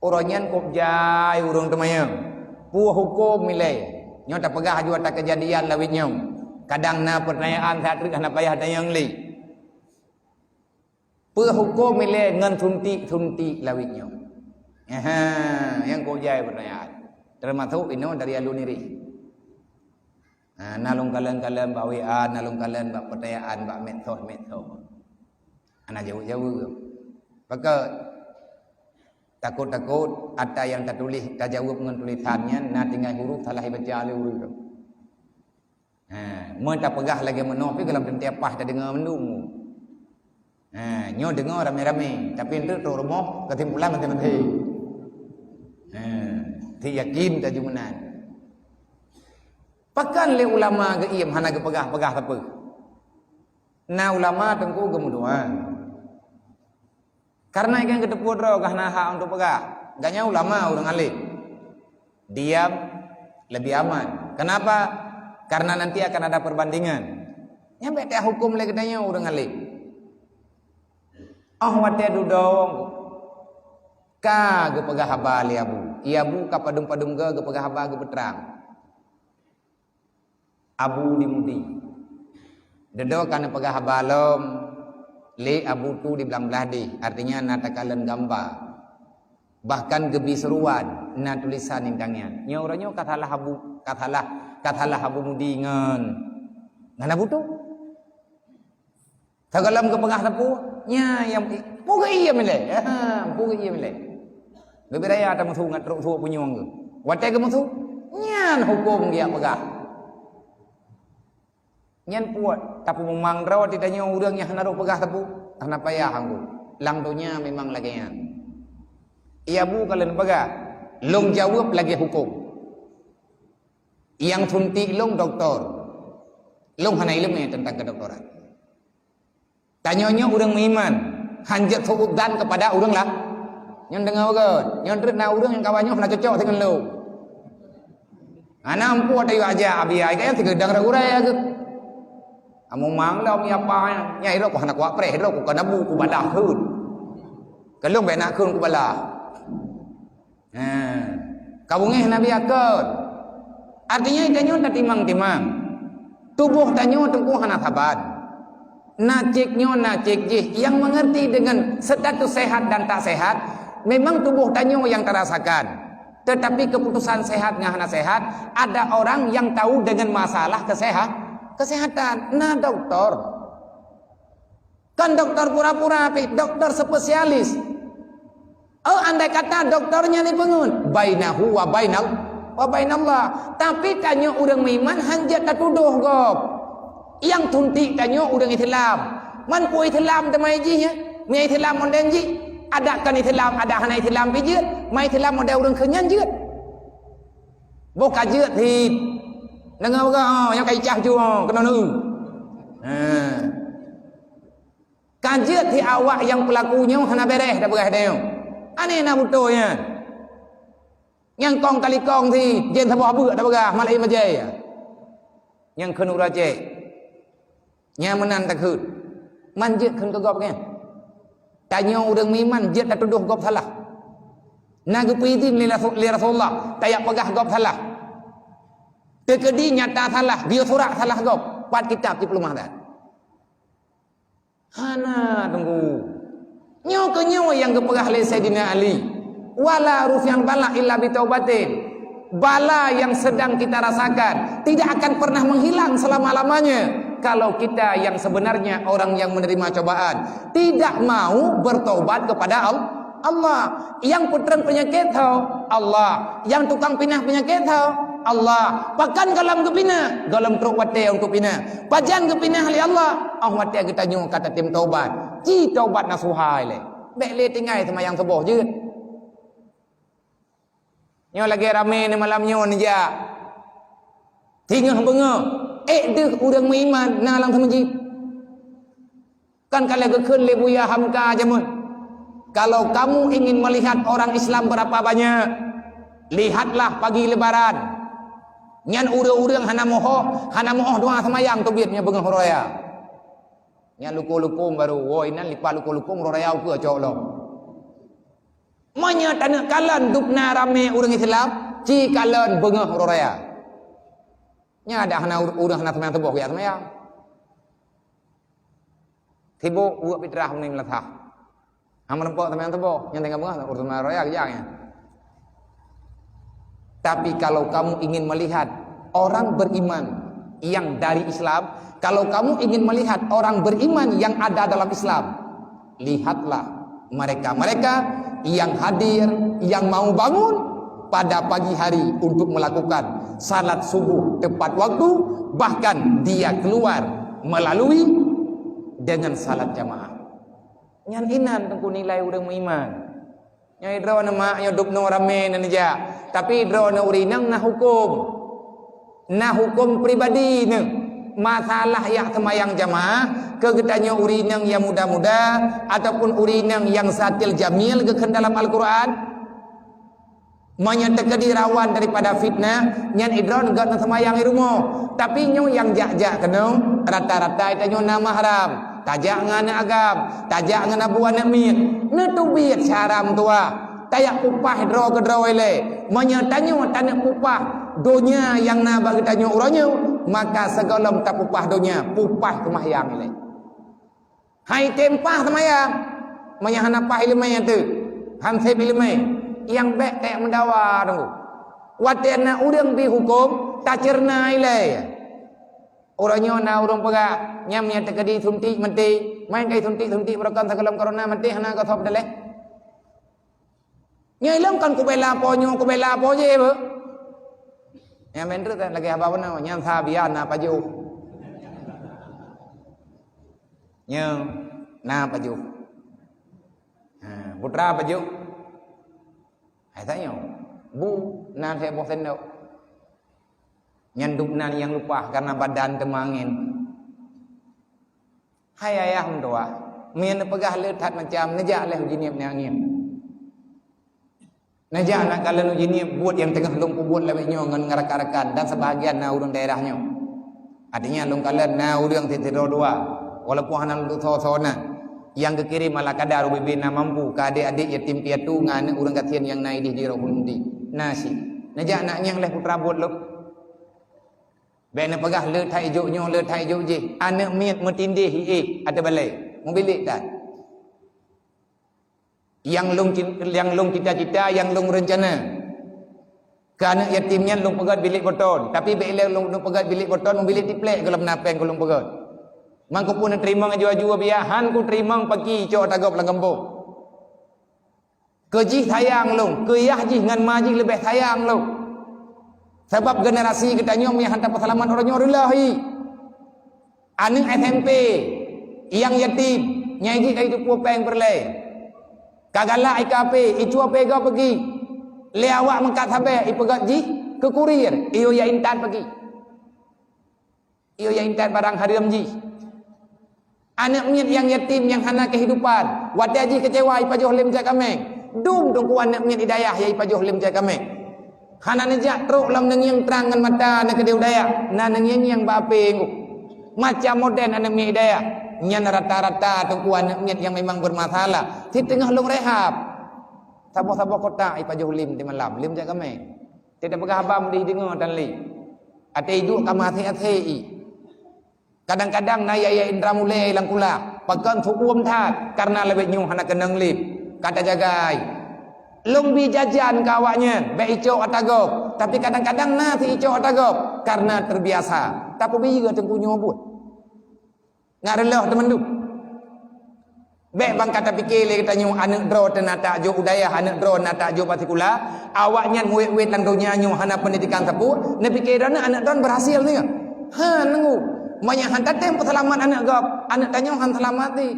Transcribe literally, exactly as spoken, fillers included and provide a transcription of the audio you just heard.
Uroe nyan kôb jai ureuëng teumanyong, "Peue huköm ilée?" Nyoe tapeugah aju ata keujadian lawét nyoe. Kadang na peutanyaan that treuk hana payah tanyong lé. Peue huköm ilée ngon suntik-suntik lawét nyoe? Aha, nyang kôb jai peutanyaan. Teumasok inoe dari alun ireh. Ha, na lôn kalon-kalon bak W A, na lôn kalon bak peutanyaan bak medsos-medsos. Hana jaweueb-jaweueb. Pakon? Takot-takot ata nyang tatuléh tajaweueb ngon tulésan nyan na tinggai huruf salah ibaca lé ureuëng tu. Ha, meutapeugah lagée meunoe pih gohlom teuntée paih tadeungoe mandum. Ha, nyoe deungoe ramé-ramé, tapi eunteuk trok rumoh keusimpulan maté-maté. Ha, ti yakin taju meunan. Pakon lé ulama geuiem hana geupeugah-peugah sapeue? Na ulama teungku geumeudoá. Kareuna nyang geuteupeue droe gah na hak untuk peugah. Gobnyan ulama ureuëng além. Diam lebih aman. Kenapa? Karena nanti akan ada perbandingan. Nyan bék tahuköm lé geutanyoe ureuëng além. Oh watée dudoe ka geupeugah haba lé Abu. I Abu ka padum-padum goe geupeugah haba geupeutrang. Abu di Mudi. Dudoe ka neupeugah haba lom lé Abu tu di blang blaih deh, artinya na takalon gamba. Bahkan geubi seuruan na tulésan nibak tangan. Nyoe uroe nyoe ka salah Abu, ka salah, ka salah Abu Mudi ngon, ngon Abu tu. Sigohlom geupeugah sapeue, nya nyang peue geuiem ilée. Ha, peue geuiem ilée. Leubeh raya tameusu ngon trok su punyueng geuh. Watée geumeusu, nyan huköm geujak peugah. Nyan puet, tapi meumang droe di tanyoe ureuëng nyang hana rhoh peugah sapeue, hana payah anggô. Lam donya memang lagée nyan. I Abu ka lôn peugah, lôn jaweueb lagée huköm. Nyang suntik lôn doktor. Lôn hana iéleumé teuntang keudoktoran. Tanyoe nyoe ureuëng meuiman, hanjeuet su'udzan keupada ureuëng lah. Nyoe deungoe beugét, nyoe treuk na ureuëng nyang kawan nyoe hana cocok deungon lôn. Hana ampu ata yue aja abi ai kayang sigeudang ragurée geuh. Amumang lom ya pa, nyai rok hana kuat preh, rok ku kana bu ku balah kheun. Keulong bék nak kheun ku balah. Ha. Ka beungéh Nabi akon. Artinya tanyoe tatimang-timang. Tuboh tanyoe teungku hana saban. Na cék nyoe, na cék jih. Yang mengerti dengan status sehat dan tak sehat, memang tuboh tanyoe yang terasakan. Tetapi keputusan sehat ngon hana sehat, ada orang yang tahu dengan masalah kesehat, kesehatan. Na doktor. Kon doktor pura-pura pih, doktor spesialis. Oh, andai kata doktornya ni peungeut, bainahu wa bainal, wa bainallah. Tapi tanyoe ureuëng meuiman hanjeuet tatudoh gob. Nyang tuntik tanyoe ureuëng Islam. Man peue Islam teuma jih, ya? Meunyoe Islam model jih, adak kon Islam, adak hana Islam pih jeuet, ma Islam model ureuëng kheun nyan jeuet. Boh ka jeuet cit. Deungoe beugah, oh, nyang ka icah ju, oh, keunoe neu. Ha. Ka jeuet cit awak nyang peulaku nyoe hana béreh tapeugah tanyoe. Aneh na beutôi nyan. Nyang kong kalikong cit, jén saboh beuk tapeugah, malai majai. Nyang kheun uroe cék. Nyang meunan takheun. Man jeuet kheun keu gob nyan. Tanyoe ureuëng meuiman jeuet tatudoh gob salah. Na geupeuidhin lé Rasul-, lé Rasulullah, tajak peugah gob salah. Teukeudi nyata salah, geuyue surat salah gob, pat kitab siploh mah that. Hana teungku. Nyoe keuh nyoe nyang geupeugah lé Saidina Ali, "Wala rufi'al bala illa bitaubatin." Bala yang sedang kita rasakan tidak akan pernah menghilang selama-lamanya kalau kita yang sebenarnya orang yang menerima cobaan tidak mau bertobat kepada Al-, Allah. Nyang peutrön peunyakét ho Allah. Nyang tukang pinah peunyakét ho Allah. Pakon gohlom geupinah? Gohlom trok watée untuk pinah. Pajan geupinah lé Allah? Oh watée geutanyoe ka tatem taubat. Ci taubat nasuha ilée. Bék lé tinggai seumayang suboh jeuet. Nyoe lagée ramé neumalam nyoe neujak. Singoh beungoh, ék deuh ureuëng meuiman na lam seumeujid. Kan ka lheueh geukheun lé Buya Hamka jameun, "Kalau kamu ingin melihat orang Islam berapa banyak, lihatlah pagi Lebaran." Nyan ureuëng-ureuëng hana moho, hana moho dua seumayang teubiet nyan beungoh uroe raya. Nyan lukong-lukong barô, woe inan lipat lukong-lukong uroe raya ukeue cok lom. Meunyoe taneuk kalon dubna ramé ureuëng Islam, ci kalon beungoh uroe raya. Nyan adak hana ur-, ureuëng hana seumayang suboh geujak seumayang. Sibuk buet fitrah meunang meulasah. Hana meureumpok seumayang suboh, nyan tinggai beungoh ureuëng seumayang uroe raya geujak nyan. Tapi kalau kamu ingin melihat orang beriman yang dari Islam, kalau kamu ingin melihat orang beriman yang ada dalam Islam, lihatlah mereka-mereka yang hadir, yang mau bangun pada pagi hari untuk melakukan salat subuh tepat waktu, bahkan dia keluar melalui dengan salat jamaah. Nyan inan teungku nilai ureuëng meuiman. Nyoe droeneuh mak, nyoe dubnoe ramé neuneujak. Tapi droeneuh ureuëng inong na huköm. Na huköm pribadi neuh. Masalah yak seumayang jamaah, keu geutanyoe ureuëng inong nyang muda-muda, ataupun ureuëng inong nyang satil jamil geukheun dalam Al-Quran. Meunyoe teukeudi rawan daripada fitnah, nyan idroeneuh gét neuseumayang i rumoh. Tapi nyoe nyang jak-jak keunoe, rata-rata tanyoe na mahram. Tajak ngon aneuëk agam, tajak ngon abu aneuëk miet. Neuteubiet syara meutuwah. Tajak pupah droe keudroe ilée. Meunyoe tanyoe taneuk pupah donya nyang na bak geutanyoe uroe nyoe, maka sigohlom tapupah donya, pupah seumayang ilée. Hai tem pah seumayang. Meunyoe hana pah iéleumé teuh, han sép iéleumé, nyang bék tajak meudawa teungku. Watée na ureuëng bi huköm, taceureunoe ilée. Uroe nyoe na ureuëng peugah, nyan meunyoe teukeudi suntik maté, meunan kai suntik-suntik beureukan sigohlom corona maté hana goe sôb daleh. Nyoe ilong kan kubela po nyoe, kubela po jéh beuh. Nyang meunan treuk lagée haba beuna, nyan sabian na pajoh. Nyoe na pajoh. Ha, putra pajoh. Hai tanyoe, bu na lhée boh sendok. Nyan dubna nyang lupah karena badan teuma angén. Hai ayah meutuwah, meunyoe neupeugah le that macam, neujak lé u Jeunieb nyan angén. Neujak na kalon u Jeunieb buet nyang teungoh lôn peubuet lawét nyoe ngon rakan-rakan dan seubahagian na ureuëng daerah nyoe. Artinya lôn kalon na ureuëng sidroe dua, walaupun hana lôn tusoe-soe na. Nyang geukirém ala kadar ubé-bé na mampu keu adék-adék yatim piatu ngon aneuëk ureuëng gasien nyang na idéh di Rohunti. Na cit. Neujak na nyang lhée putra buet lôn. Bék neupeugah le that ijok nyoe, le that ijok jéh. Aneuëk miet meutindéh ié ateueh balée. Mubilék that. Nyang lôn cin-, nyang lôn cita-cita, nyang lôn reuncana. Keu aneuëk yatim nyan lôn peugét bilék beuton, tapi bék ilée lôn, lôn peugét bilék beuton, bilék tiplek gohlom na péng keu lôn peugét. Mangkupun neuteurimong aju-aju biak, han kuteurimong paki cok tagôb lam gampông. Keu jih sayang lôn, keu yah jih ngon ma jih leubeh sayang lôn. Sabab generasi geutanyoe nyang han tapeuseulamat uroe nyoe reuloh hi. Aneuëk S M P nyang yatim, nyang jih ka jiteupeue péng peureulée. Ka galak i kafe, i cuwa peuga peugi. Lé awak meukat sabe ipeugét jih keu kurir, iyue ya intat peugi. Iyue ya intat barang hareuem jih. Aneuëk miet nyang yatim nyang hana keuhidupan, watée jih keucewa ipajoh lé meucak kaméng. Dum teungku aneuëk miet i dayah ya ipajoh lé meucak kaméng. Hana neujak trok lam neungieng trang ngon mata na keudeh u dayah, na neungieng nyang bak apé ngok. Macam modern aneuëk miet i dayah, nyan rata-rata teungku aneuëk miet nyang memang bermasalah. Siteungoh lôn rehab. Saboh-saboh kotak ipajoh lé di malam, lé meucak kaméng. Tidak peugah haba meudeh deungoe tan lé. Até iduek ka meuhasé-hasé i. Kadang-kadang na ya-ya indra mulée lam kulah, pakon seuuem that karena lawét nyoe hana keunong lé. Ka tajagai. Lôn bi jajan keu awaknyan, bék icok ata gob, tapi kadang-kadang na si icok ata gob karena terbiasa. Tapeubiyeu teungku nyoe buet. Ngat reuloh teumandum. Bék bang ka tapike lé geutanyoe aneuëk droe teuh na tajok u dayah, aneuëk droe na tajok bak sikula, awaknyan muet-muet lam donya nyoe hana peundidikan sapeue, neupike droeneuh aneuëk droe berhasil nyoe. Ha, nunggu. Meunyoe han tatem peuseulamat aneuëk gob, aneuëk tanyoe han seulamat di.